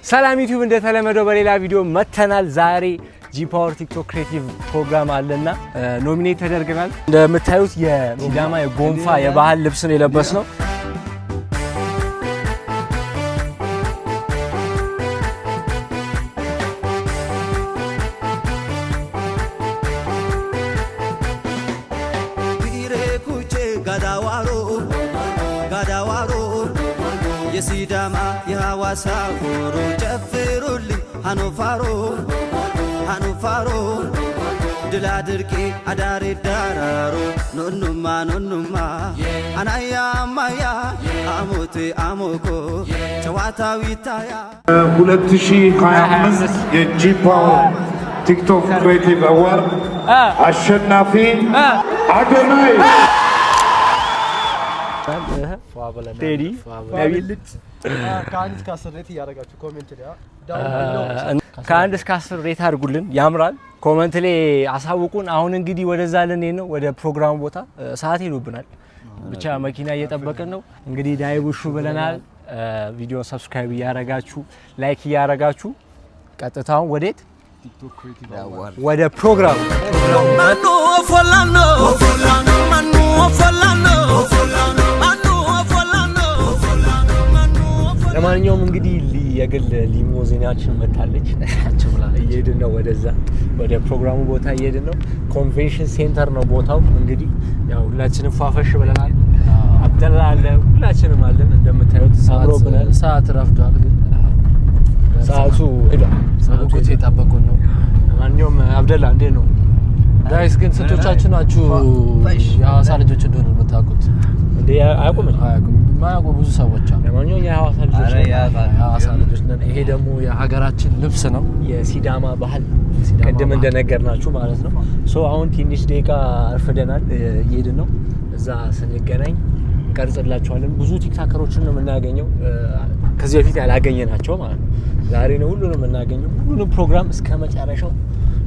ሰላም ዩቲዩብ፣ እንደተለመደው በሌላ ቪዲዮ መተናል። ዛሬ G Power TikTok Creative ፕሮግራም አለና nominate ተደርገናል። እንደምታዩት የሲዳማ የጎንፋ የባህል ልብስን የለበስነው። ጋዳዋሮ ጋዳዋሮ የሲዳማ የሐዋሳ ሆሮ ጨፍሩልኝ ሃኖፋሮ ሃኖፋሮ ድል አድርጌ አዳሬ ዳራሮ ኖኑማ ኖኑማ አናያ ማያ አሞቴ አሞኮ ጨዋታዊ ታያ 2025 የ G Power TikTok Creative Award አሸናፊ አዶናይ። ቴዲ ነቢል። ከ1 እስከ 10 rate እያደረጋችሁ comment ላይ። ከ1 እስከ 10 rate አድርጉልን። ያምራል። Comment ላይ አሳውቁን። አሁን እንግዲህ ወደዛ ልንሄድ ነው፣ ወደ ፕሮግራሙ ቦታ። ሰዓት ሄዶብናል። ብቻ መኪና እየጠበቅን ነው። እንግዲህ ዳይቡሹ ብለናል። ቪዲዮ subscribe እያረጋችሁ፣ like እያረጋችሁ ቀጥታውን ወዴት? ወደ ፕሮግራሙ። ማኑ ፎላኖ ማኑ ፎላኖ ማኑ ፎላኖ ማኑ። ለማንኛውም እንግዲህ የግል ሊሞዚናችን መታለች። እየሄድን ነው ወደዛ፣ ወደ ፕሮግራሙ ቦታ እየሄድን ነው። Convention center ነው ቦታው። እንግዲህ ያው ሁላችንም ፏፈሽ ብለናል። አብደላ አለ፣ ሁላችንም አለን። እንደምታዩት አምሮብናል። ሰዓት ረፍዷል፣ ግን ሰዓቱ ሄዷል። ሰዓቱ በጉጉት ሄዷል። የጠበቁን ነው። ለማንኛውም አብደላ እንዴት ነው? Guys፣ ግን ስንቶቻችሁ ናችሁ የሐዋሳ ልጆች እንደሆነ የምታውቁት? እንዴ አያውቁም እንዴ? አያውቁም። የማያውቁ ብዙ ሰዎች አሉ። ለማንኛውም የሐዋሳ ልጆች ነን። የሐዋሳ ልጆች ነን። ይሄ ደግሞ የሀገራችን ልብስ ነው። የሲዳማ ባህል የሲዳማ ቅድም ባህል። እንደነገርናችሁ ማለት ነው። So አሁን ትንሽ ደቂቃ አርፍደናል፣ እየሄድን ነው። እዛ ስንገናኝ እንቀርጽላችኋለን። ብዙ ቲክታከሮችን ነው የምናገኘው፣ ከዚህ በፊት ያላገኘናቸው ማለት ነው። ዛሬ ነው ሁሉንም የምናገኘው። ሁሉንም ፕሮግራም እስከ መጨረሻው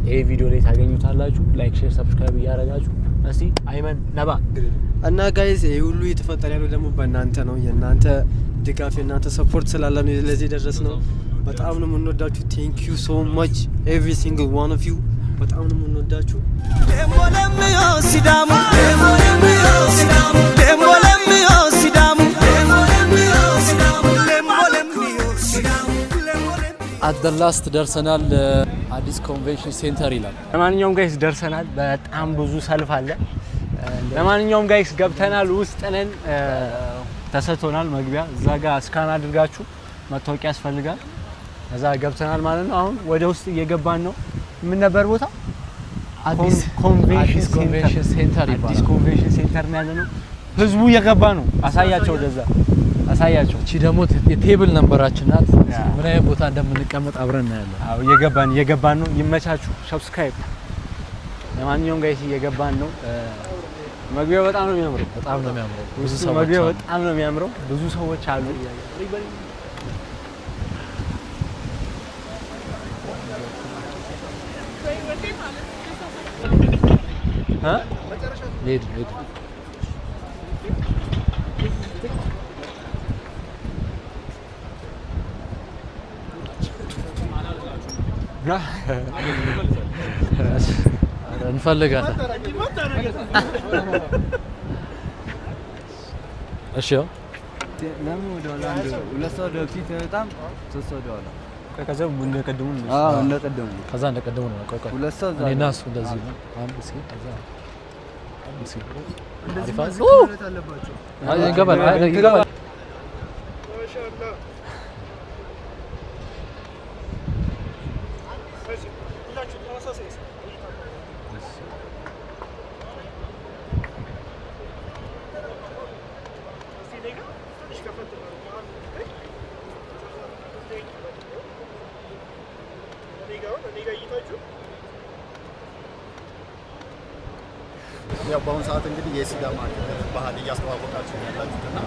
ይሄ ቪዲዮ ላይ ታገኙታላችሁ። Like፣ share፣ subscribe እያደረጋችሁ እስቲ አይመን ነባ። እና guys፣ ይህ ሁሉ እየተፈጠረ ያለው ደግሞ በእናንተ ነው። የእናንተ ድጋፍ፣ የእናንተ support ስላለ ነው ለዚህ የደረስነው። በጣም ነው የምንወዳችሁ። Thank you so much, every single one of you። በጣም ነው የምንወዳችሁ። ደሞ ለምዮ ሲዳሙ ደሞ ለምዮ ሲዳሙ ደሞ ለምዮ ሲዳሙ ደሞ ለምዮ ሲዳሙ ደሞ ለምዮ ሲዳሙ ደሞ ለምዮ At the last ደርሰናል። አዲስ Convention Center ይላል። ለማንኛውም guys ደርሰናል። በጣም ብዙ ሰልፍ አለ። ለማንኛውም guys ገብተናል፣ ውስጥ ነን። ተሰጥቶናል መግቢያ። እዛ ጋር scan አድርጋችሁ መታወቂያ ያስፈልጋል። እዛ ገብተናል ማለት ነው። አሁን ወደ ውስጥ እየገባን ነው። ምን ነበር ቦታ? አዲስ ኮንቬንሽን አዲስ Convention Center አዲስ ይባላል። Convention Center ነው ያለ ነው። ህዝቡ እየገባ ነው። አሳያቸው፣ ወደዛ አሳያቸው። እቺ ደግሞ የ table number ኣችን ናት። ምን አይነት ቦታ እንደምንቀመጥ አብረን እናያለን። አዎ፣ እየገባን እየገባን ነው። ይመቻችሁ። Subscribe። ለማንኛውም guys እየገባን ነው። መግቢያው በጣም ነው የሚያምረው። በጣም ነው የሚያምረው። ብዙ ውስጡ ሰዎች መግቢያው አሉ። በጣም ነው የሚያምረው። ብዙ ሰዎች አሉ። እ? ሄድ ሄድ። እንፈልጋለን። እሺ ያው ለምን ወደ ኋላ? አንድ ሁለት ሰው ወደ ፊት በጣም ሶስት ሰው ወደ ኋላ። ከዛ እንደ ቀድሙ። አዎ፣ እንደ ቀደሙ። ከዛ እንደቀደሙ ነው። ቆይ ቆይ። ሁለት ሰው እዛ እኔና እሱ እንደዚህ ነው። አንድ እስኪ ከዛ አንድ እስኪ አሪፍ አይደል? አይ ይገባል፣ አይ ይገባል። ያው በአሁኑ ሰዓት እንግዲህ የሲዳማ ክልል ባህል እያስተዋወቃችሁ ነው ያላችሁት እና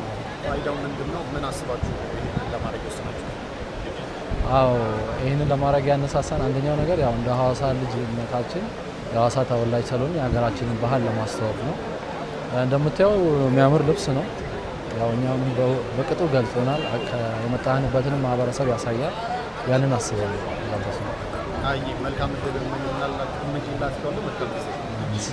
ፋይዳው ምንድን ነው? ምን አስባችሁ ይህንን ለማድረግ የወሰናችሁ? አዎ፣ ይህንን ለማድረግ ያነሳሳን አንደኛው ነገር ያው እንደ ሐዋሳ ልጅነታችን የሐዋሳ ተወላጅ ስለሆን የሀገራችንን ባህል ለማስተዋወቅ ነው። እንደምታየው የሚያምር ልብስ ነው። ያው እኛም በቅጡ ገልጾናል። የመጣንበትንም ማህበረሰብ ያሳያል። ያንን አስበን ነው። አይ መልካም እድል እመኝላችኋለሁ። መልካም ጊዜ።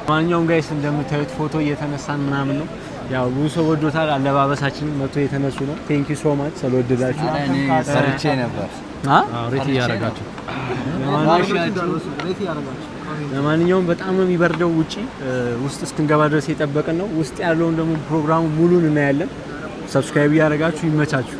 ማንኛውም guys እንደምታዩት ፎቶ እየተነሳን ምናምን ነው። ያው ብዙ ሰው ወዶታል። አለባበሳችን መቶ የተነሱ ነው። Thank you so much ስለወደዳችሁ። ሰርቼ ነበር። አ Rate እያደረጋችሁ። ለማንኛውም በጣም ነው የሚበርደው ውጪ፣ ውስጥ እስክንገባ ድረስ የጠበቅን ነው። ውስጥ ያለውን ደግሞ ፕሮግራሙ ሙሉን እናያለን። Subscribe እያደረጋችሁ ይመቻችሁ።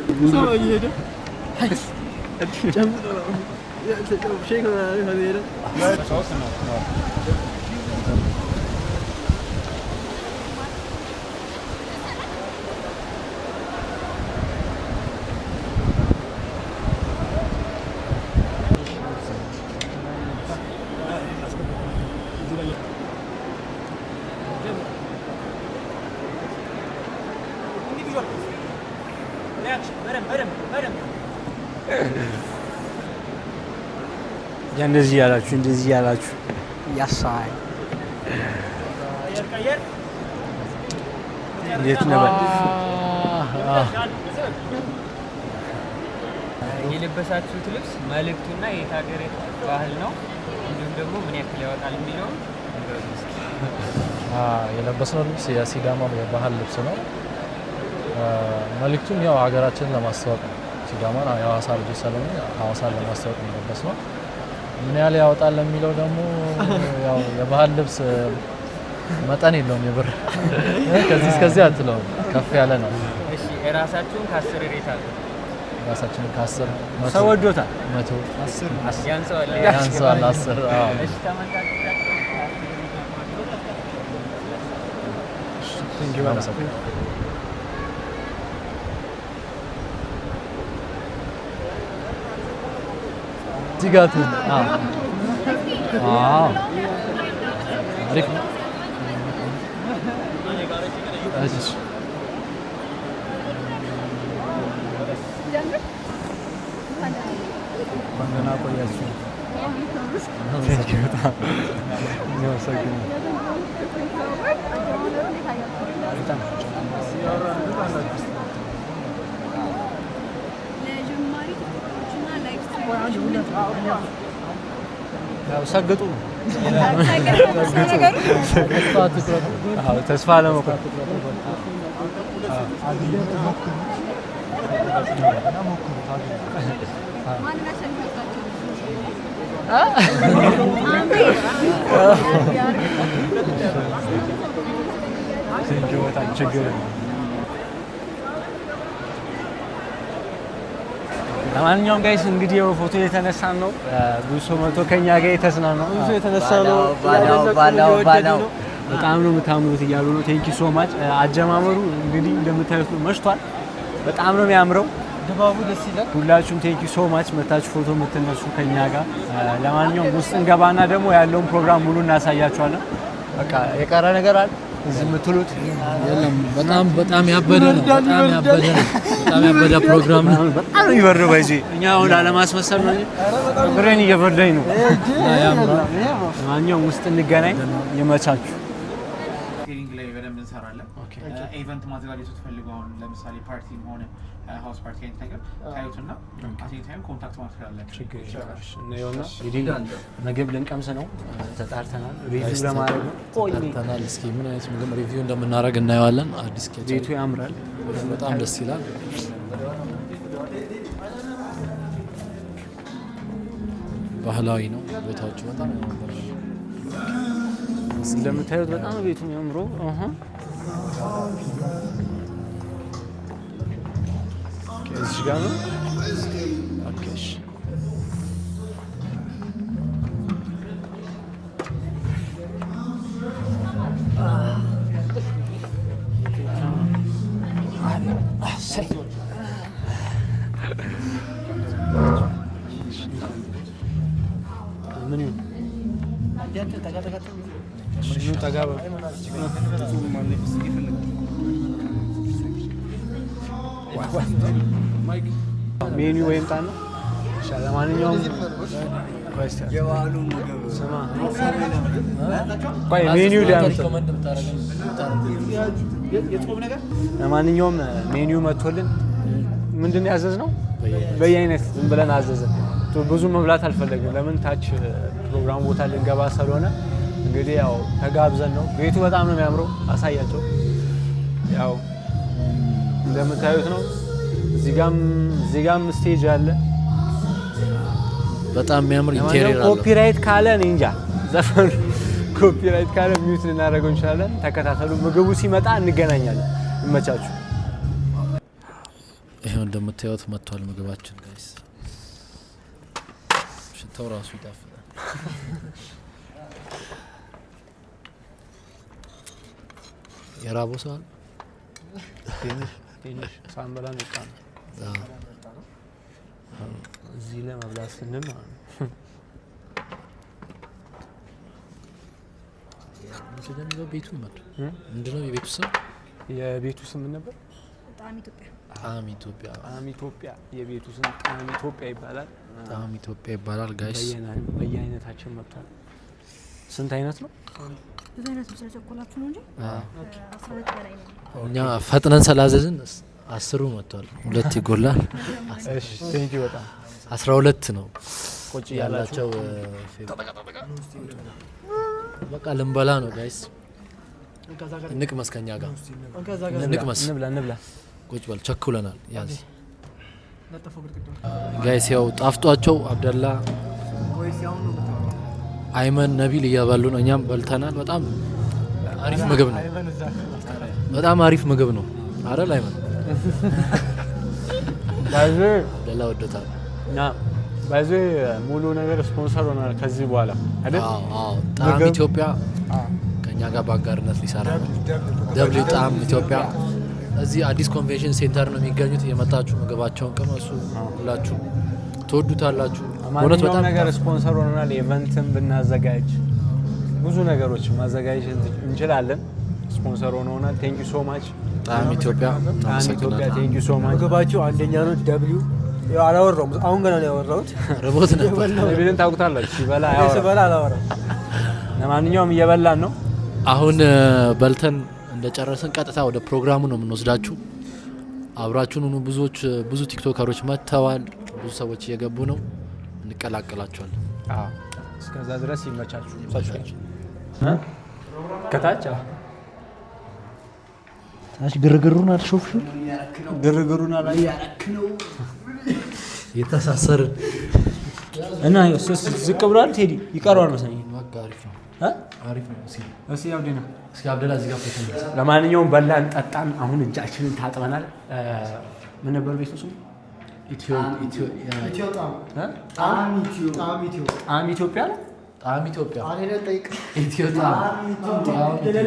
ያ እንደዚህ ያላችሁ እንደዚህ ያላችሁ ያሳይ እንዴት ነበር? የለበሳችሁት ልብስ መልእክቱና የት ሀገር ባህል ነው፣ እንዲሁም ደግሞ ምን ያክል ያወጣል የሚለውን ንገሩን እስኪ። የለበስነው ልብስ የሲዳማ የባህል ልብስ ነው። መልእክቱም ያው ሀገራችንን ለማስተዋወቅ ነው። ሲዳማን የሀዋሳ ልጆች ስለሆነ ሀዋሳን ለማስተዋወቅ ነው የለበስነው። ምን ያህል ያወጣል ለሚለው ደግሞ ያው የባህል ልብስ መጠን የለውም፣ የብር ከዚህ እስከዚህ አትለውም፣ ከፍ ያለ ነው። እሺ፣ እራሳችሁን ከ10 rate አሉ። ራሳችንን ከ10 ሰው ወዶታል። 100 ያንሰዋል። ያንሰዋል 10። አዎ። እሺ፣ ተመልካቾቻችን ከ10 rate አመሰግናለሁ። እዚህ ጋር አዎ አዎ አሪፍ ነው። እሺ። እንኳን ደህና ቆያችሁ። Thank you በጣም እናመሰግናለን። በጣም ለጀማሪ ቲክቶከሮችና live streamer ኦች ያው ሰግጡ ነው። ነገሩ። ተስፋ አትቁረጡ። አዎ፣ ተስፋ ለመቁረጥ። ማንን አሸንፋችሁ? Thank you በጣም ችግር የለም። ለማንኛውም guys እንግዲህ ያው ፎቶ የተነሳን ነው። ብዙ ሰው መቶ ከኛ ጋር የተዝናና ነው። ብዙ የተነሳ ነው። ባላው ባላው ባላው። በጣም ነው የምታምሩት እያሉ ነው። Thank you so much። አጀማመሩ እንግዲህ እንደምታዩት ነው፣ መሽቷል። በጣም ነው የሚያምረው። ድባቡ ደስ ይላል። ሁላችሁም thank you so much መታችሁ ፎቶ የምትነሱ ከኛ ጋር። ለማንኛውም ውስጥ እንገባና ደግሞ ያለውን ፕሮግራም ሙሉ እናሳያችኋለን። በቃ የቀረ ነገር አለ እዚህ የምትሉት? የለም፣ በጣም በጣም ያበደ ነው። በጣም ያበደ ነው። በጣም ያበደ ፕሮግራም ነው። በጣም ነው የሚበርደው። በዚህ እኛ አሁን ላለማስመሰል ነው እንጂ ብሬን እየበርደኝ ነው። እና ያምራል። ለማንኛውም ውስጥ እንገናኝ። ይመቻችሁ። Catering ላይ በደንብ እንሰራለን። Event ማዘጋጀት ስትፈልጉ አሁን ለምሳሌ ፓርቲም ሆነ house party አይነት ነገር ታዩትና at any time contact ማለት ትችላላችሁ። ችግር የለም። እናየውና እንግዲህ ምግብ ልንቀምስ ነው፣ ተጣርተናል። Review ለማድረግ ነው። ተጠርተናል። እስኪ ምን አይነት ምግብ review እንደምናደርግ እናየዋለን። አዲስ ኬች ቤቱ ያምራል። በጣም ደስ ይላል። ባህላዊ ነው ቦታዎቹ በጣም ያምራሉ። እንደምታዩት በጣም ነው ቤቱ የሚያምረው። አሃ okay፣ እዚህ ጋር ነው። Okay፣ እሺ። ምን ይሁን? እሺ፣ ጠጋ በሉ። ሜኑ ወይም ጣን ነው። እሺ፣ ለማንኛውም የባህሉ ምግብ ስማ፣ ቆይ ሜኒው ሊያምጥ Recommend ብታደርገን ለማንኛውም ሜኒው መጥቶልን ምንድን ነው ያዘዝነው? በየአይነት ዝም ብለን አዘዝን። ብዙ መብላት አልፈለግም። ለምን ታች ፕሮግራም ቦታ ልንገባ ስለሆነ እንግዲህ ያው ተጋብዘን ነው። ቤቱ በጣም ነው የሚያምረው። አሳያቸው። ያው እንደምታዩት ነው። እዚህ ጋም stage አለ። በጣም የሚያምር interior አለው። Copyright ካለ እኔ እንጃ፣ ዘፈኑ copyright ካለ mute ልናደርገው እንችላለን። ተከታተሉ። ምግቡ ሲመጣ እንገናኛለን። ይመቻችሁ። ይሄው እንደምታዩት መጥቷል ምግባችን guys። ሽታው ራሱ ይጣፍጣል። የራበው ሰው አለ? ትንሽ ትንሽ ሳንበላ ነው የወጣነው። እዚህ ለመብላት ስንል ማለት ነው። ምንድን ነው የሚለው ቤቱ? ምንድን ነው የቤቱ ስም? የቤቱ ስም ምን ነበር? ጣዕም ኢትዮጵያ። ጣዕም ኢትዮጵያ። ጣዕም ኢትዮጵያ። የቤቱ ስም ጣዕም ኢትዮጵያ ይባላል። ጣዕም ኢትዮጵያ ይባላል guys። በየአይነታችን መጥቷል። ስንት አይነት ነው? ብዙ አይነት ነው። ስለቸኮላችሁ ነው እንጂ 12 በላይ ነው። እኛ ፈጥነን ስላዘዝን 10ሩ መጥቷል። ሁለት ይጎላል። እሺ፣ thank you በጣም። 12 ነው ቁጭ እያላችሁ ያላቸው። በቃ ልንበላ ነው guys። እንቅመስ፣ ከኛ ጋር እንቅመስ። እንብላ እንብላ። ቁጭ በል፣ ቸኩለናል። ያዝ guys። ያው ጣፍጧቸው አብደላ፣ አይመን፣ ነቢል እየበሉ ነው። እኛም በልተናል። በጣም አሪፍ ምግብ ነው። በጣም አሪፍ ምግብ ነው አይደል አይመን? ባይዘ አብደላ ወዶታል። ና by the way ሙሉ ነገር ስፖንሰር ሆናል ከዚህ በኋላ አይደል? አዎ። ጣዕም ኢትዮጵያ ከእኛ ጋር በአጋርነት ሊሰራ ነው። W ጣዕም ኢትዮጵያ እዚህ አዲስ convention center ነው የሚገኙት። የመጣችሁ ምግባቸውን ቅመሱ። ሁላችሁ ትወዱታላችሁ። በእውነት ማንኛውም በጣም ነገር ስፖንሰር ሆነናል። Event ን ብናዘጋጅ ብዙ ነገሮች ማዘጋጀት እንችላለን። ስፖንሰር ሆነውናል። Thank you so much. ጣዕም ኢትዮጵያ። ጣዕም ኢትዮጵያ። እናመሰግናለን። Thank you so much. ምግባቸው አንደኛ ነው። W ያው አላወራሁም። አሁን ገና ነው ያወራሁት። ርቦት ነበር። ነቢልን ታውቁታላችሁ። ሲበላ አያወራም። ስበላ አላወራም። ለማንኛውም እየበላን ነው። አሁን በልተን እንደጨረስን ቀጥታ ወደ ፕሮግራሙ ነው የምንወስዳችሁ። አብራችሁን ሁኑ። ብዙዎች ብዙ ቲክቶከሮች መጥተዋል። ብዙ ሰዎች እየገቡ ነው። እንቀላቀላቸዋለን። አዎ፣ እስከዛ ድረስ ይመቻችሁ። እ? ከታች አዎ። ታች ግርግሩን አልሾፍሽም? ግርግሩን አላየህ? የተሳሰርን እና ዝቅ ብሏል። ቴዲ ይቀረዋል መሰለኝ። በቃ አሪፍ ነው። እ? አሪፍ ነው። እስኪ እስኪ አብዴ ነው። እስኪ አብደላ እዚህ ጋር ፎቶ እንነሳ። ለማንኛውም በላን ጠጣን። አሁን እጃችንን ታጥበናል። ምን ነበር ቤቱ ስሙ? ኢትዮ ኢትዮ እ? ጣዕም ኢትዮ። ጣዕም ኢትዮጵያ ነው። ጣዕም ኢትዮጵያ፣ ኢትዮ ጣዕም፣ ጣዕም ኢትዮ።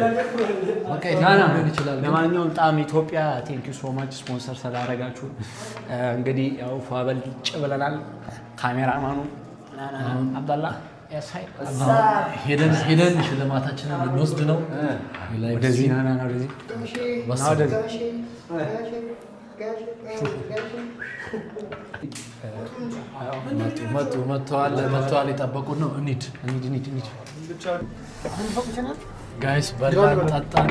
በቃ ና ና። የትኛውም ሊሆን ይችላል ግን ለማንኛውም ጣዕም ኢትዮጵያ thank you so much sponsor ስላደረጋችሁ። እንግዲህ ያው ፏበል ጭ ብለናል። ካሜራማኑ ና ና ና፣ አብዳላ ያሳይ። ሄደን ሄደን ሽልማታችንን ልንወስድ ነው። ወደዚህ ና ና ና፣ ወደዚህ ና ወደዚህ። መጡ መጡ፣ መጥተዋል መጥተዋል። የጠበቁን ነው። እንሂድ። እንሂድ እንሂድ እንሂድ። Guys፣ በላን ጠጣን።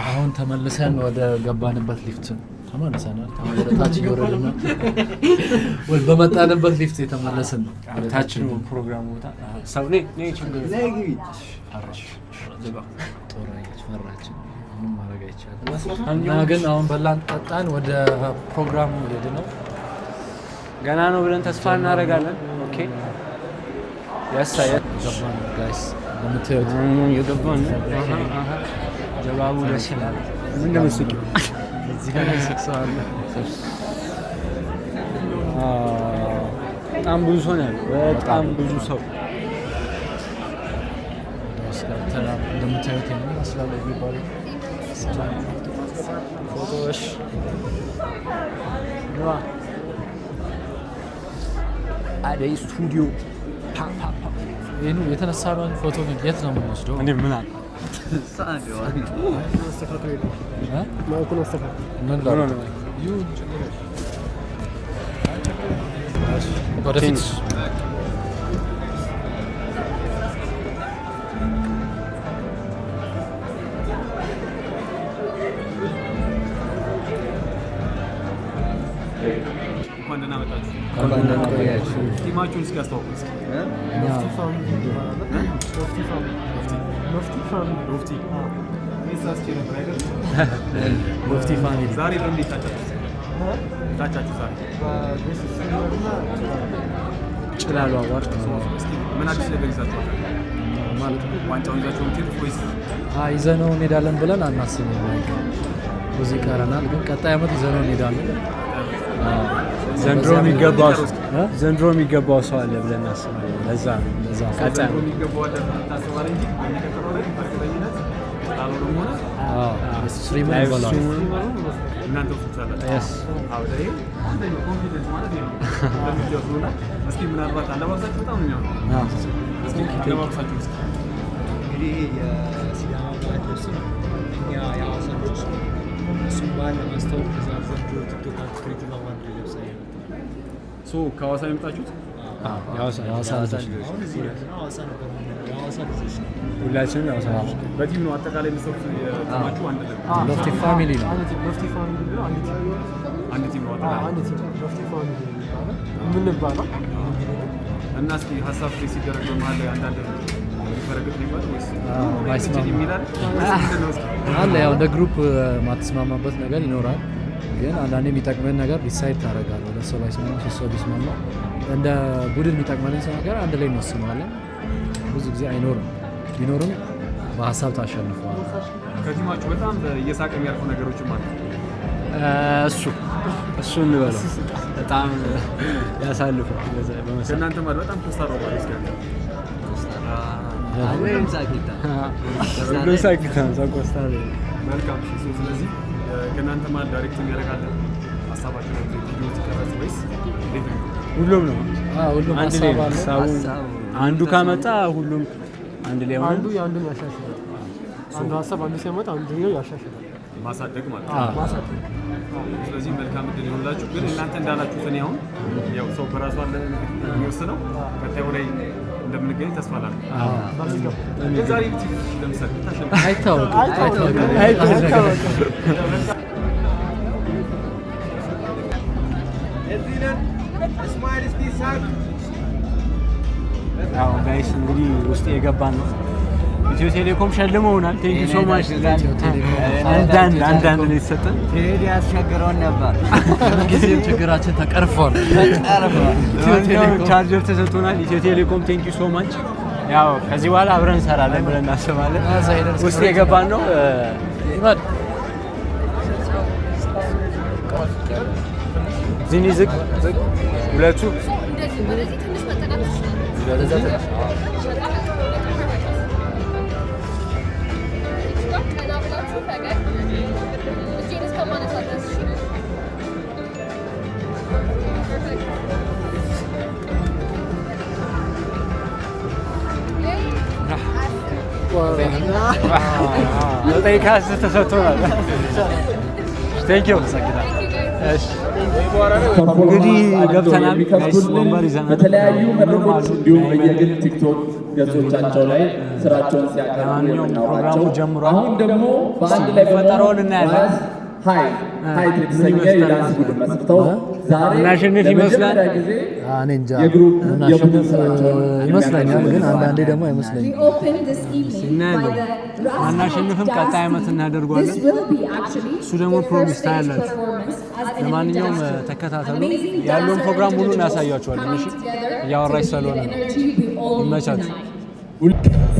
አሁን ተመልሰን ወደ ገባንበት ሊፍት ተመልሰናል። አሁን ወደ ታች እየወረድን ነው። ወደ በመጣንበት ሊፍት የተመለስን ነው። ወደ ታች ነው ፕሮግራሙ ቦታ። ሰው ነይ ነይ፣ ችግር የለም። ፈራች፣ ጦር አየች፣ ፈራች። ምንም ማድረግ አይቻልም። እና ግን አሁን በላን ጠጣን፣ ወደ ፕሮግራሙ እየሄድን ነው። ገና ነው ብለን ተስፋ እናደርጋለን። Okay፣ ያሳየ ገባን guys፣ እንደምታዩት የገባን ነው። አሃ፣ ጀባቡ ደስ ይላል። ምን እንደምትስቂው? እዚህ ጋር የሚስቅ ሰው አለ። በጣም ብዙ ሰው ነው ያለው። በጣም ብዙ ሰው። ወደ ውስጥ ገብተናል። እንደምታዩት ይሄንን ይመስላል የሚባለው። ፎቶዎች ዋ አደይ ስቱዲዮ ፓ ፓ ፓ። ይህን የተነሳነውን ፎቶ ግን የት ነው የምንወስደው? እኔ ምን አለ? እ? ማይኩን አስተካክል። ምን ላድርግ? ይሁን፣ ችግር የለም። ወደፊት። እንኳን ደህና መጣችሁ። እንኳን ደህና ቆያችሁ። Team ኣችሁን እስኪ አስተዋውቁ እስኪ። ሎፍቲ Family ይባላል። ሎፍቲ Family፣ ሎፍቲ Family፣ ሎፍቲ። እኔ ሳስቼ ነበር አይደል? ሎፍቲ Family። ዛሬ በምን የታጫችሁ? ታጫችሁ ዛሬ? በ best streamer እና ጭላሉ award። እስኪ ምን አዲስ ነገር ይዛችኋል? ማለት ነው። ዋንጫውን ይዛችሁ የምትሄዱት ወይስ? ይዘነው እንሄዳለን ብለን አናስብም። Like ብዙ ይቀረናል፣ ግን ቀጣይ ዓመት ይዘነው እንሄዳለን። አዎ። ዘንድሮ በዚህ ዓመት የሚገባው ዘንድሮ የሚገባው ሰው አለ ብለን እናስባለን። ለዛ ነው። ለዛ ነው። ቀጣይ ዘንድሮ የሚገባው አለ ታስባለህ እንጂ በሚቀጥለው ላይ በእርግጠኝነት ጭላሎንም ሆነ አዎ፣ streamer live እንበለዋለን። Stream ኡን እናንተ ወስዱታላችሁ። Yes. አዎ፣ ይሄ አንደኛው confidence ማለት ይሄ ነው። እንደምትወስዱ እና እስኪ ምናልባት አለባበሳችሁ በጣም ነው የሚያምረው። እስኪ አለባበሳችሁ እስኪ። እንግዲህ ይሄ የሲዳማ ባህል ልብስ ነው። እኛ የሐዋሳ ልጆች ነው። እሱም ባህል ለማስተዋወቅ እዛ ዘንድሮ TikTok Creative Award ላይ ለብሰን የመጣነው። So ከሐዋሳ የመጣችሁት? የሐዋሳ የሐዋሳ ልጆች ነው። አሁን እዚህ ነው፣ ሐዋሳ ነበር የምንኖረው። የሐዋሳ ልጆች ነው። ሁላችንም የሐዋሳ ልጆች ነን። በ team ነው አጠቃላይ የምትሰሩት? የ team ኣችሁ አንድ ላይ ነው? ሎፍቲ Family ነው። አንድ team፣ ሎፍቲ Family ብሎ አንድ team። አንድ team ነው አጠቃላይ። አንድ team ሎፍቲ Family የሚባለው የምንባለው። እና እስኪ ሀሳብ ፍሬ ሲደረግ በመሀል ላይ አንዳንድ የሚፈረግጥ ነው ይባላል ወይስ ማይስማማ የሚል አለ ወይስ ምንድን ነው እስኪ? አለ። ያው እንደ group ማትስማማበት ነገር ይኖራል። ግን አንዳንዴ የሚጠቅመን ነገር decide ታደርጋለህ። ሁለት ሰው ባይስማማ ሶስት ሰው ቢስማማ እንደ ቡድን የሚጠቅመንን ሰው ነገር አንድ ላይ እንወስነዋለን። ብዙ ጊዜ አይኖርም፣ ቢኖርም በሀሳብ ታሸንፈዋለህ። ከ team ኣችሁ በጣም እየሳቀ የሚያልፉ ነገሮችም አሉ። እሱ እንበለው በጣም ያሳልፈው በመሳቅ። ከእናንተ ማለት በጣም ኮስታራው ማለት እስኪ አንተ። ሁሉም ሳቂታ። ሁሉም ሳቂታ ነው። ሰው ኮስታራ ነው። መልካም። እሺ፣ so ስለዚህ ከእናንተ ማለት direct የሚያደርግ አለ? ሀሳባችሁ ነው ቪዲዮ ሲቀረጽ ወይስ እንዴት ነው? ሁሉም ነው። ሁሉም አንድ ላይ ሀሳብ ነው አለው። ሀሳቡ። አንዱ ካመጣ ሁሉም አንድ ላይ ሆነ። አንዱ የአንዱን ያሻሽላል። አንዱ ሀሳብ አንዱ ሲያመጣ አንደኛው ያሻሽላል። ማሳደግ ማለት ነው። ማሳደግ። ስለዚህ መልካም እድል ይሁንላችሁ። ግን እናንተ እንዳላችሁት እኔ አሁን ያው ሰው በራሱ አለ የሚወስነው፣ ቀጣዩ ላይ እንደምንገኝ ተስፋ አላደርግም። በሚገባ። ግን ዛሬ ብትይዙ ለምሳሌ ብታሸንፉ? አይታወቅም። አይታወቅም። አይታወቅም። ያው guys እንግዲህ ውስጥ የገባን ነው። ኢትዮ ቴሌኮም ሸልመውናል። Thank you so much። አንዳንድ አንዳንድ ነው የተሰጠን። ቴዲ ያስቸግረውን ነበር። ጊዜም ችግራችን ተቀርፏል። ተቀርፏል። ኢትዮ ቴሌኮም። ቻርጀር ተሰጥቶናል። ኢትዮ ቴሌኮም thank you so much። ያው ከዚህ በኋላ አብረን እንሰራለን ብለን እናስባለን። እዛ ሄደን ውስጥ የገባን ነው። ይመድ ዚኒ ዝቅ ዝቅ ሁለቱ። እንደዚህ ወደዚህ ትንሽ መጠጋት ትችላለህ። ወደዛ ትንሽ። ቀና ብላችሁ ፈገግ፣ እጄን እስከማነሳ ድረስ። እሺ? Perfect. Yay. 9 ከ10 ተሰጥቶናል። Thank you። እሺ እንግዲህ ገብተናል። Guys ወንበር ይዘናል። በተለያዩ መድረኮች እንዲሁም በየግል ቲክቶክ ገጾቻቸው ላይ ስራቸውን ሲያቀርቡ ለማንኛውም የምናውቃቸው ፕሮግራሙ ጀምሯል። አሁን ደግሞ በአንድ ላይ የሚፈጠረውን እናያለን። ራስ ሀይ ሀይት የተሰኘ የዳንስ ቡድን መስርተው ዛሬ እናሸንፍ ይመስላል። ለመጀመሪያ ጊዜ እኔ እንጃ። የ group የቡድን እናሸንፍ ስራቸውን ይመስለኛል፣ ግን አንዳንዴ ደግሞ አይመስለኝም። We open this evening by እናያለን። the Ras አናሸንፍም፣ Dance ቀጣይ ዓመት Team. እናደርገዋለን። This will be actually እሱ ደግሞ their Promise first stage ታያላችሁ። performance as an ለማንኛውም individual dancer. ተከታተሉ። Amazing ያለውን dancer ፕሮግራም ሙሉ individuals እናሳያችኋለን። እሺ coming together to እያወራች give you ስለሆነ the ነው። energy we all need ይመቻችሁ። tonight.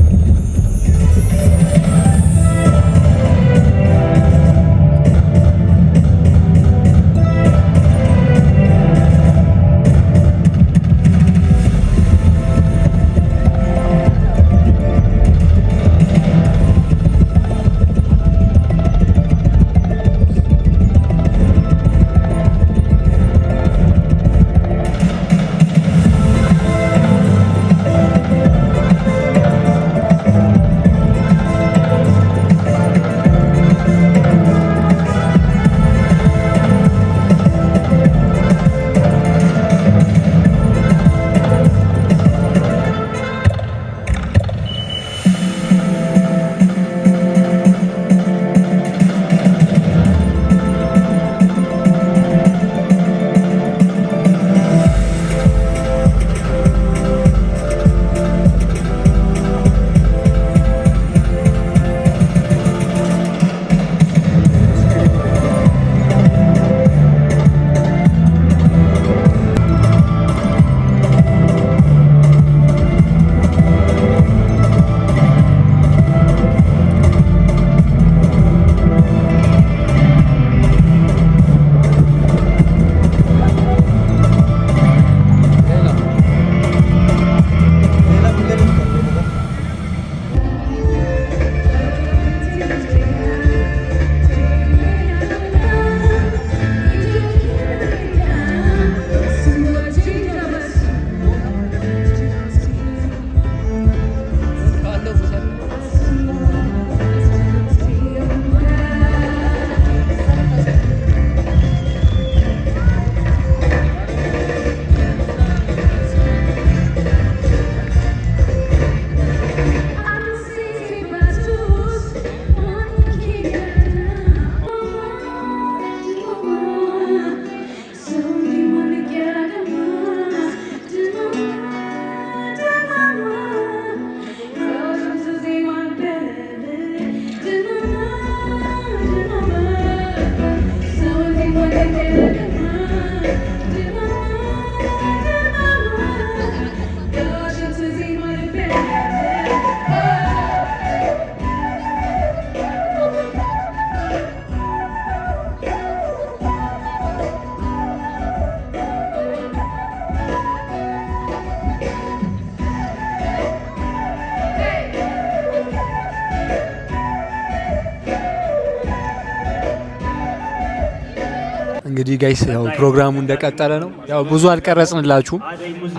እንግዲህ guys ያው ፕሮግራሙ እንደቀጠለ ነው። ያው ብዙ አልቀረጽንላችሁም።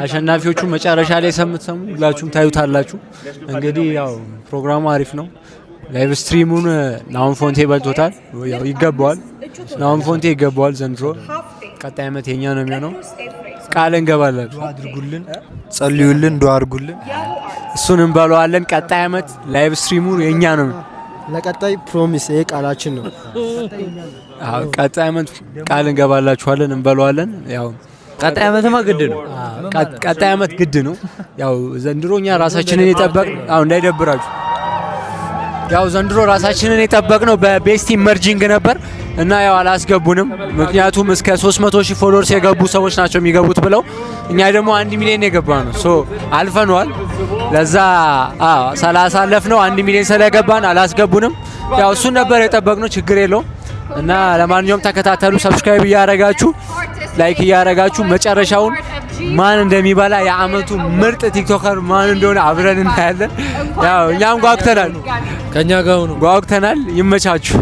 አሸናፊዎቹ መጨረሻ ላይ ሰምትሰሙ ሁላችሁም ታዩታላችሁ። እንግዲህ ያው ፕሮግራሙ አሪፍ ነው። Live stream ኡን ናሁን ፎንቴ በልቶታል። ያው ይገባዋል። ናሁን ፎንቴ ይገባዋል ዘንድሮ። ቀጣይ ዓመት የኛ ነው የሚሆነው። ቃል እንገባለን። አድርጉልን፣ ጸልዩልን፣ ዱአ አድርጉልን። እሱን እንበለዋለን። ቀጣይ ዓመት live stream ኡ የኛ ነው። ለቀጣይ promise፣ ይሄ ቃላችን ነው። አዎ፣ ቀጣይ ዓመት ቃል እንገባላችኋለን፣ እንበለዋለን። ያው ቀጣይ ዓመትማ ግድ ነው። ቀጣይ ዓመት ግድ ነው። ያው ዘንድሮ እኛ ራሳችንን የጠበቅ አዎ፣ እንዳይደብራችሁ፣ ያው ዘንድሮ ራሳችንን የጠበቅነው በ best emerging ነበር እና ያው አላስገቡንም። ምክንያቱም እስከ 300 ሺህ followers የገቡ ሰዎች ናቸው የሚገቡት ብለው፣ እኛ ደግሞ 1 ሚሊዮን የገባ ነው፣ so አልፈነዋል። ለዛ አዎ ስላሳለፍነው 1 ሚሊዮን ስለገባን አላስገቡንም። ያው እሱን ነበር የጠበቅነው፣ ችግር የለውም። እና ለማንኛውም ተከታተሉ፣ subscribe እያረጋችሁ፣ like እያረጋችሁ መጨረሻውን ማን እንደሚበላ፣ የአመቱ ምርጥ TikToker ማን እንደሆነ አብረን እናያለን። ያው እኛም ጓጉተናል፣ ከኛ ጋር ሁኑ። ጓጉተናል። ይመቻችሁ።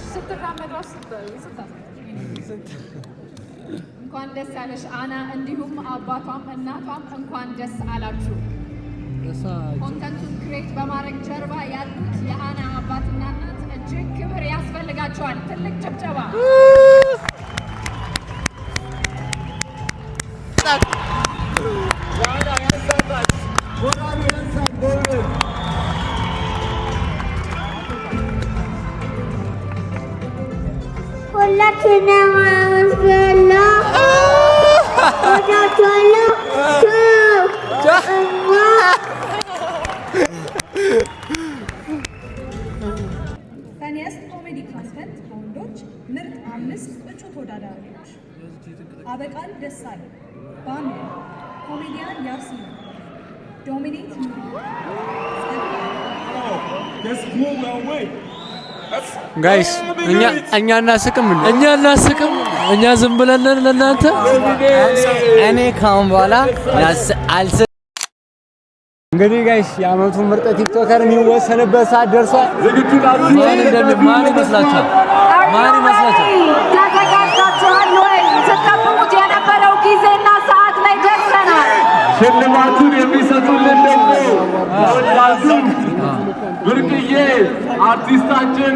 ስትራመድ ራሱ እንኳን ደስ ያለሽ አና፣ እንዲሁም አባቷም እናቷም እንኳን ደስ አላችሁ። Content ኡን create በማድረግ ጀርባ ያሉት የአና አባትና እናት እጅግ ክብር ያስፈልጋቸዋል። ትልቅ ጭብጨባ። ሁላችንም አመሰግናለሁ። እወዳችኋለሁ። ቻው። እና Funniest comedy content በወንዶች ምርጥ አምስት እጩ ተወዳዳሪዎች፦ አበቃል ደሳለኝ፣ ባምቢ፣ ኮሜዲያን ያሲን፣ ዶሚኔት ኑሪ፣ Guys፣ እኛ እናስቅም እንዴ? እኛ እናስቅም። እኛ ዝም ብለን ነን ለእናንተ። እኔ ካሁን በኋላ አልስ እንግዲህ guys የአመቱ ምርጥ TikToker የሚወሰንበት ሰዓት ደርሷል። ማን ማን ይመስላችኋል? ማን ይመስላችኋል? ተዘጋጅታችኋል ወይ? ስትጠብቁት የነበረው ጊዜና ሰዓት ላይ ደርሰናል። ሽልማቱን የሚሰጡልን ደግሞ ተወዳጁ ብርቅዬ አርቲስታችን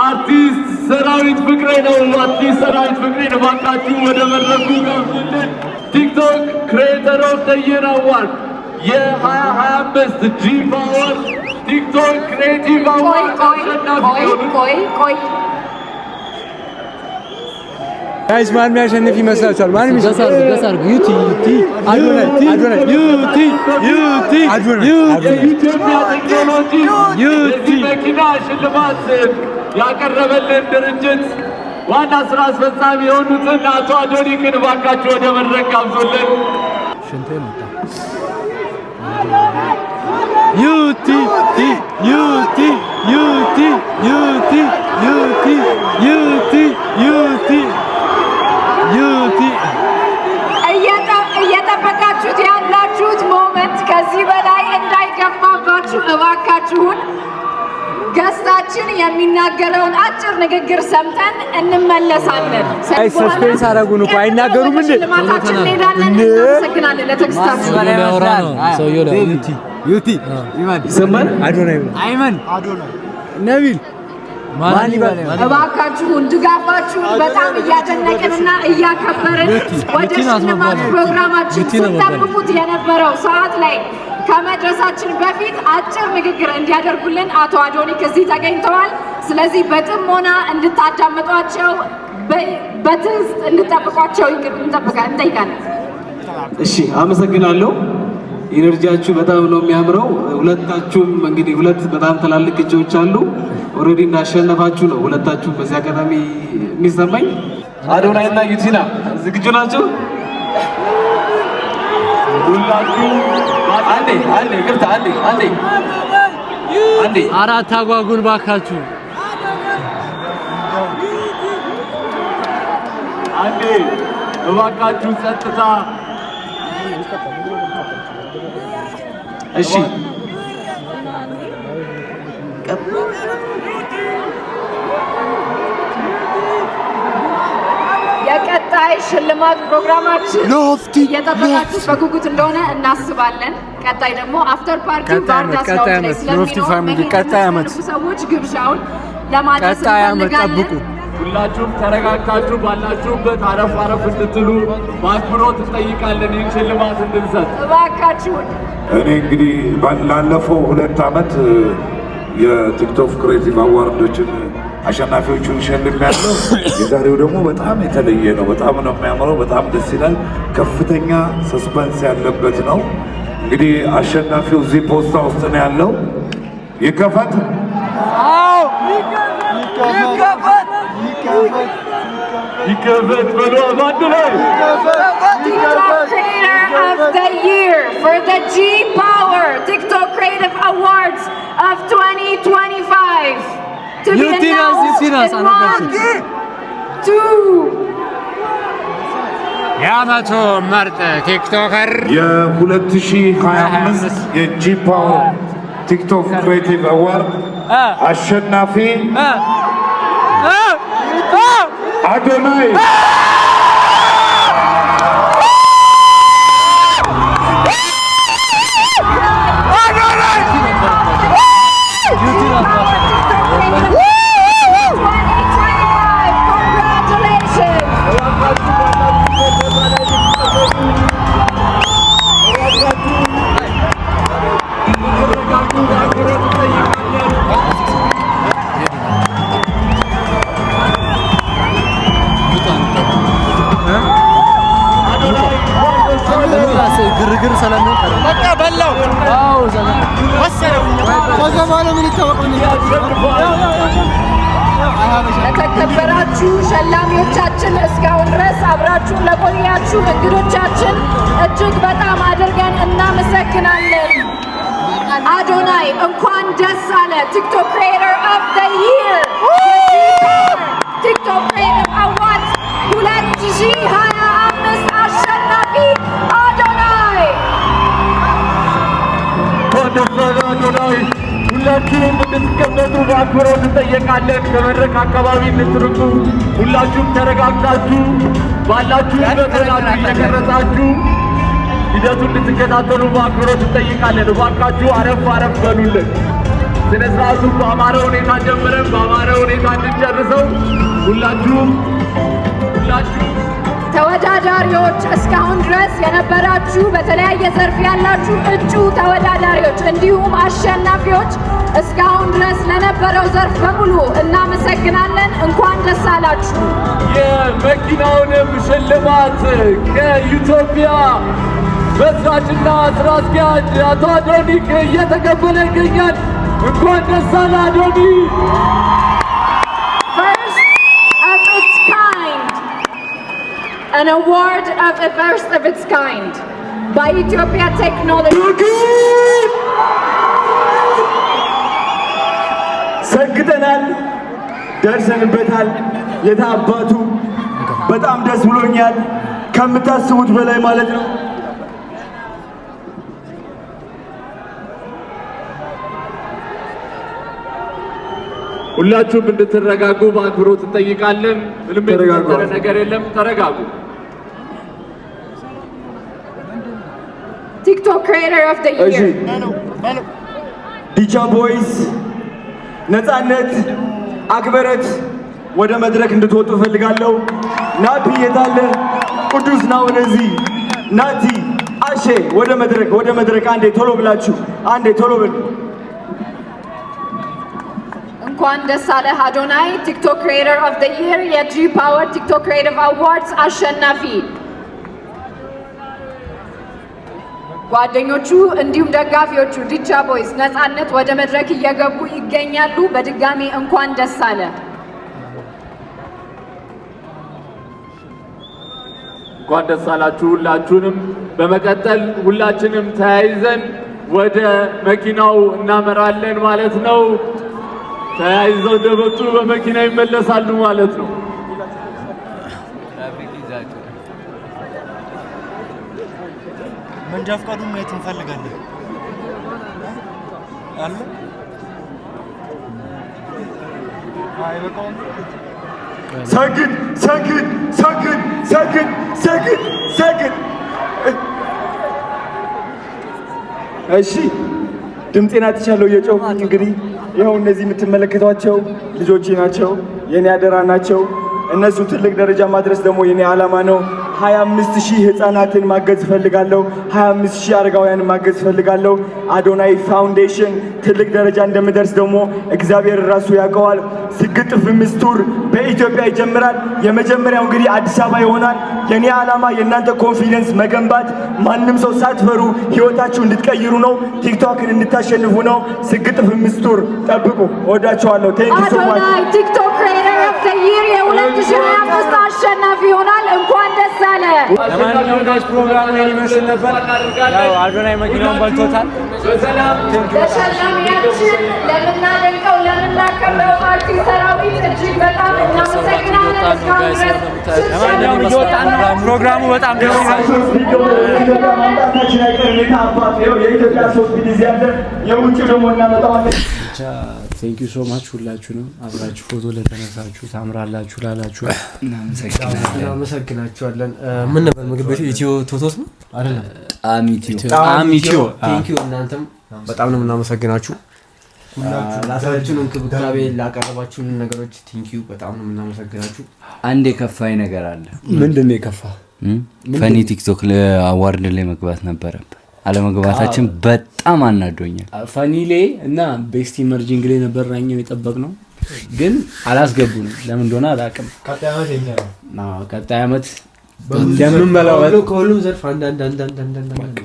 አርቲስት ሰራዊት ፍቅሬ ነው። አርቲስት ሰራዊት ፍቅሬ እባካችሁ ወደ መድረኩ ጋብዙልን። TikTok Creator of the Year Award የ2025 G Power TikTok Creative ቆይ Award ቆይ አሸናፊ ቆይ የሆኑት ቆይ ቆይ። Guys፣ ማን የሚያሸንፍ ይመስላችኋል? ማን ገስ አድርጉ፣ ገስ አድርጉ። ዩቲ ዩቲ አዶናይ፣ አዶናይ፣ ዩቲ ዩቲ አዶናይ፣ ዩቲ። የኢትዮጵያ ቴክኖሎጂ የዚህ መኪና ሽልማት ያቀረበልን ድርጅት ዋና ስራ አስፈጻሚ የሆኑትን አቶ አዶኒክን እባካችሁ ወደ መድረክ ጋብዙልን። ሽንቴ መጣ። ዩቲ ቲ ዩቲ ዩቲ ዩቲ ዩቲ ዩቲ ዩቲ ዩቲ። እየጠበቃችሁት ያላችሁት moment ከዚህ በላይ እንዳይገፋባችሁ እባካችሁን guest ኣችን የሚናገረውን አጭር ንግግር ሰምተን እንመለሳለን። አይ suspense አደረጉን እኮ፣ አይናገሩም እንዴ? ሽልማታችን እንሄዳለን። እንዴ? እናመሰግናለን ለትዕግስታችሁ። ሊያወራ ነው ሰውየው ላይ ዩቲ። ዩቲ ይሰማል። አዶናይ። አይመን ነቢል ማን ይበል? እባካችሁን ድጋፋችሁን በጣም እያደነቅንና እያከበርን ወደ ዩቲ ናት ሽልማት መባል። ፕሮግራማችን ዩቲ ነው መባል። ስንጠብቁት የነበረው ሰዓት ላይ ከመድረሳችን በፊት አጭር ንግግር እንዲያደርጉልን አቶ አዶኒክ እዚህ ተገኝተዋል። ስለዚህ በጥሞና እንድታዳምጧቸው በትዕግስት እንድጠብቋቸው እንጠይቃለን። እሺ፣ አመሰግናለሁ። Energy ያችሁ በጣም ነው የሚያምረው። ሁለታችሁም እንግዲህ ሁለት በጣም ትላልቅ እጩዎች አሉ። Already እንዳሸነፋችሁ ነው ሁለታችሁም በዚህ አጋጣሚ የሚሰማኝ። አዶናይ እና ዩቲና ዝግጁ ናቸው? ሁላችሁ አንዴ አንዴ፣ ይቅርታ፣ አንዴ አንዴ አንዴ። አራት አጓጉን ባካችሁ። አንዴ እባካችሁ ጸጥታ። እሺ። ቀጣይ ሽልማት ፕሮግራማችን እየጠበቃችሁት በጉጉት እንደሆነ እናስባለን። ቀጣይ ደግሞ after party ቀጣይ ዓመት፣ ባርዳስ ቀጣይ lounge ላይ ዓመት ሎፍቲ ስለሚኖር family መሄድ ቀጣይ ዓመት የምትፈልጉ ሰዎች ግብዣውን ለማድረስ ቀጣይ ዓመት እንፈልጋለን። ጠብቁ። ሁላችሁም ተረጋግታችሁ ባላችሁበት አረፍ አረፍ እንድትሉ በአክብሮት እንጠይቃለን። ይህን ሽልማት እንድንሰጥ እባካችሁን። እኔ እንግዲህ ላለፈው 2 ዓመት የ TikTok Creative Award ኦችን አሸናፊዎቹን ሸልሜያለሁ። የዛሬው ደግሞ በጣም የተለየ ነው። በጣም ነው የሚያምረው። በጣም ደስ ይላል። ከፍተኛ suspense ያለበት ነው። እንግዲህ አሸናፊው እዚህ ፖስታ ውስጥ ነው ያለው። ይከፈት። ይከፈት፣ ይከፈት በሉ በአንድ ላይ። TikTok Creator of the Year for the G Power TikTok Creative Awards of 2025 to be ዩቲናስ announced ዩቲናስ in one, two, የዓመቱ ምርጥ TikToker የ2025 የ G Power TikTok Creative Award አሸናፊ አዶናይ። 2025. Congratulations! ግርግር ስለሚሆን በቃ በላው። አዎ ዘና ወሰደው። ከዛ በኋላ ምን ይታወቅ? ለተከበራችሁ ሸላሚዎቻችን፣ እስካሁን ድረስ አብራችሁን ለቆያችሁ እንግዶቻችን እጅግ በጣም አድርገን እናመሰግናለን። አዶናይ እንኳን ደስ አለህ። TikTok Creator of the Year፣ TikTok Creative Awards 2025 አሸናፊ አዶናይ። እንኳን ደስ አለህ አዶናይ። ሁላችሁም እንድትቀመጡ በአክብሮት እንጠየቃለን። ከመድረክ አካባቢ እንድትርቁ ሁላችሁም ተረጋግታችሁ ባላችሁበት ሆናችሁ እየቀረጻችሁ ሂደቱን እንድትከታተሉ በአክብሮት እንጠይቃለን። እባካችሁ አረፍ አረፍ በሉልን። ስነ ስርዓቱን በአማረ ሁኔታ ጀምረን በአማረ ሁኔታ እንድንጨርሰው ሁላችሁም ሁላችሁም ተወዳዳሪዎች፣ እስካሁን ድረስ የነበራችሁ በተለያየ ዘርፍ ያላችሁ እጩ ተወዳዳሪዎች እንዲሁም አሸናፊዎች እስካሁን ድረስ ለነበረው ዘርፍ በሙሉ እናመሰግናለን። እንኳን ደስ አላችሁ። የመኪናውንም ሽልማት ከኢትዮጵያ መስራችና ስራ አስኪያጅ አቶ አዶኒክ እየተቀበለ ይገኛል። እንኳን ደስ አለህ አዶኒ። First of its kind, an award of a first of its kind by Ethiopia Technology. ሰግጠናል፣ ደርሰንበታል። የታባቱ በጣም ደስ ብሎኛል፣ ከምታስቡት በላይ ማለት ነው። ሁላችሁም እንድትረጋጉ በአክብሮት እንጠይቃለን። ምንም የተፈጠረ ነገር የለም። ተረጋጉ። TikTok Creator of the እሺ Year. ዲቻ Boys፣ ነፃነት አክበረት ወደ መድረክ እንድትወጡ እፈልጋለሁ። ናፒ የታለ? ቅዱስ ና ወደዚህ። ናቲ፣ አሼ ወደ መድረክ፣ ወደ መድረክ። አንዴ ቶሎ ብላችሁ፣ አንዴ ቶሎ ብል። እንኳን ደስ አለህ አዶናይ፣ TikTok Creator of the Year የ G Power TikTok Creative Awards አሸናፊ። ጓደኞቹ እንዲሁም ደጋፊዎቹ ዲቻ Boys፣ ነፃነት ወደ መድረክ እየገቡ ይገኛሉ። በድጋሚ እንኳን ደስ አለህ። እንኳን ደስ አላችሁ ሁላችሁንም። በመቀጠል ሁላችንም ተያይዘን ወደ መኪናው እናመራለን ማለት ነው። ተያይዘው እንደመጡ በመኪና ይመለሳሉ ማለት ነው። ትራፊክ ይዛችሁ። መንጃ ፈቃዱን ማየት እንፈልጋለን አለ አይበቃውም። ሰግድ ሰግድ ሰግድ ሰግድ ሰግድ ሰግድ። እሺ፣ ድምፄን አጥቻለሁ እየጮህኩኝ። እንግዲህ ይኸው እነዚህ የምትመለከቷቸው ልጆቼ ናቸው፣ የኔ አደራ ናቸው። እነሱን ትልቅ ደረጃ ማድረስ ደግሞ የኔ ዓላማ ነው። 25 ሺህ ህፃናትን ማገዝ እፈልጋለሁ። 25 ሺህ አረጋውያንን ማገዝ እፈልጋለሁ። አዶናይ ፋውንዴሽን ትልቅ ደረጃ እንደምደርስ ደግሞ እግዚአብሔር ራሱ ያውቀዋል። ስግጥ ፍምስ tour በኢትዮጵያ ይጀምራል። የመጀመሪያው እንግዲህ አዲስ አበባ ይሆናል። የኔ ዓላማ የእናንተ confidence መገንባት፣ ማንም ሰው ሳትፈሩ ህይወታችሁ እንድትቀይሩ ነው። ቲክቶክን እንድታሸንፉ ነው። ስግጥ ፍምስ tour ጠብቁ። እወዳችኋለሁ። Thank you so much። አዶናይ TikTok Creator of the Year የ2025 አሸናፊ ይሆናል። እንኳን ደስ አለ። ለማንኛውም guys፣ ፕሮግራሙ ይሄን ይመስል ነበር። ያው አዶናይ መኪናውን በልቶታል። ለሸላሚያችን፣ ለምናደንቀው ለምናከብረው አርቲስት ሰራዊት እጅግ በጣም እናመሰግናለን። እስካሁን ድረስ ለማንኛውም እየወጣን ነው። ፕሮግራሙ በጣም ደስ ይላል። ኢትዮጵያ ማምጣታችን አይቀርም። የታባት ይኸው የኢትዮጵያ ሶስት ጊዜ ያለ የውጭ ደግሞ እናመጣዋለን። ብቻ thank you so much ሁላችሁንም፣ አብራችሁ ፎቶ ለተነሳችሁ፣ ታምራላችሁ ላላችሁ። እናመሰግናችኋለን። ምን ነበር ምግብ ቤቱ? ኢትዮ ቶቶስ ነው አይደለም? ጣም ኢትዮ። ጣም ኢትዮ። Thank you፣ እናንተም በጣም ነው የምናመሰግናችሁ። ላሳያችሁን እንክብካቤ፣ ላቀረባችሁን ነገሮች thank you፣ በጣም ነው የምናመሰግናችሁ። አንድ የከፋኝ ነገር አለ። ምንድን ነው የከፋ? Funny TikTok award ላይ መግባት ነበረብን። አለመግባታችን በጣም አናዶኛል። Funny ላይ እና best emerging ላይ ነበር ራኛው የጠበቅ ነው፣ ግን አላስገቡንም። ለምን እንደሆነ አላውቅም። ቀጣይ ዓመት የኛ ነው። አዎ፣ ቀጣይ ዓመት እንደምንበላው ከሁሉም ዘርፍ አንድ አንድ አንድ አንድ አንድ አንድ አንድ።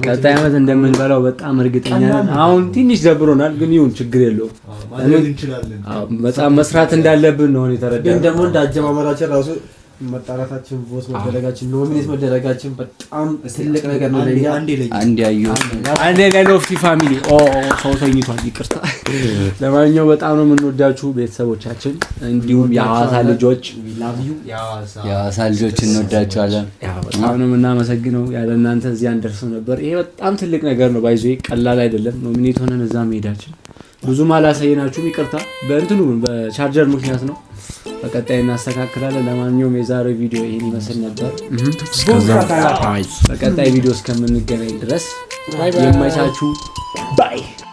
ቀጣይ ዓመት እንደምንበላው በጣም እርግጠኛ ነን። አሁን ትንሽ ደብሮናል፣ ግን ይሁን፣ ችግር የለውም። ማድረግ እንችላለን። አዎ፣ በጣም መስራት እንዳለብን ነው የተረዳነው። ግን ደግሞ እንደ አጀማመራችን ራሱ መጣራታችን፣ vote መደረጋችን፣ nominate መደረጋችን በጣም ትልቅ ነገር ነው ለኛ። አንድ ያየሁት አንዴ ለሎፍቲ family። ኦ ሰው ተኝቷል፣ ይቅርታ። ለማንኛውም በጣም ነው የምንወዳችሁ ቤተሰቦቻችን፣ እንዲሁም የሐዋሳ ልጆች። የሐዋሳ ልጆች እንወዳቸዋለን። በጣም ነው የምናመሰግነው። ያለ እናንተ እዚህ አንደርስም ነበር። ይሄ በጣም ትልቅ ነገር ነው። By the way ቀላል አይደለም። Nominate ሆነን እዛ መሄዳችን። ብዙም አላሳየናችሁም፣ ይቅርታ። በእንትኑ በቻርጀር ምክንያት ነው። በቀጣይ እናስተካክላለን። ለማንኛውም የዛሬው ቪዲዮ ይህን ይመስል ነበር። በቀጣይ ቪዲዮ እስከምንገናኝ ድረስ Bye bye. የማይቻችሁ bye።